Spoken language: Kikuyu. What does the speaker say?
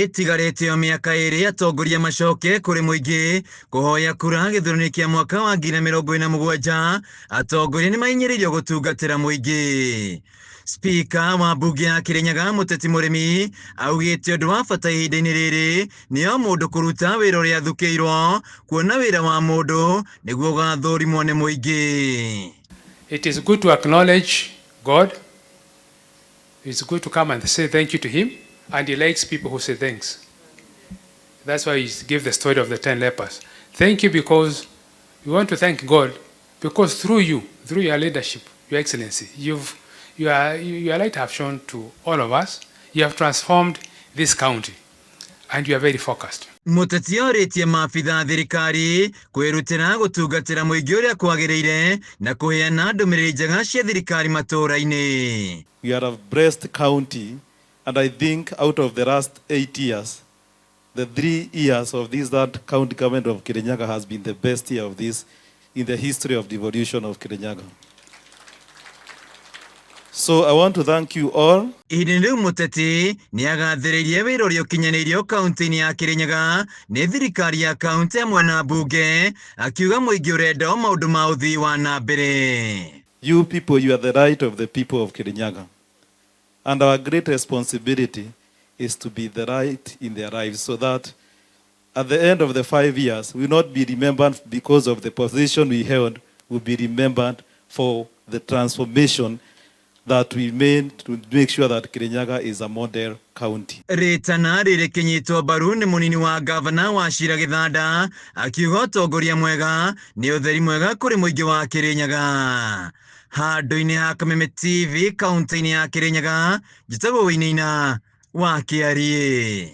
Ĩtigarĩte o mĩaka ĩrĩ atongoria macoke kũrĩ mũingĩ kũhoya kura gĩthurano kĩa mwaka wa 2047, atongoria nĩ mahinyĩrĩirio gũtungatĩra mũingĩ. Spika wa mbunge ya Kirinyaga Mũteti Mũrĩmi augĩte ũndũ wa bata ihinda-inĩ rĩrĩ nĩ o mũndũ kũruta wĩra ũrĩa athukĩirwo, kuona wĩra wa mũndũ nĩguo ũgathũrimwo nĩ mũingĩ. It is good to acknowledge God. It's good to come and say thank you to Him. And He likes people who say thanks. That's why He gave the story of the 10 lepers. Thank you because we want to thank God because through you, through your leadership, Your Excellency, your light have shown to all of us. You have transformed this county and you are very focused. Mũteti orĩtie maabitha a thirikari kwĩrutĩra gũtungatĩra mũingĩ ũrĩa kwagĩrĩire na kũheana ndũmĩrĩri njega cia thirikari matũũra-inĩ. We are a blessed county, and I think out of the last 8 years, the 3 years of this that county government of Kirinyaga has been the best year of this in the history of devolution of Kirinyaga. So I want to thank you all. Ihinda-inĩ rĩu mũteti nĩ agathĩrĩirie wĩra ũrĩa ũkinyanĩirio kaunti-inĩ ya Kirinyaga nĩ thirikari ya kaunti hamwe na mbunge, akiuga mũingĩ ũrenda o maũndũ ma ũthii wa na mbere. You people, you are the light of the people of Kirinyaga. And our great responsibility is to be the light in their lives so that at the end of the 5 years, we will not be remembered because of the position we held, we'll be remembered for the transformation that we made to make sure that Kirinyaga is a model county. Rĩtana rĩrĩkĩnyitwo mbaru nĩ mũnini wa gavana wa Cira Gĩthanda, akiuga ũtongoria mwega nĩ ũtheri mwega kũrĩ mũingĩ wa Kĩrĩnyaga. Handũ-inĩ ha Kameme TV kaunti-inĩ ya Kĩrĩnyaga, njĩtagwo Wĩinĩina wa Kĩariĩ.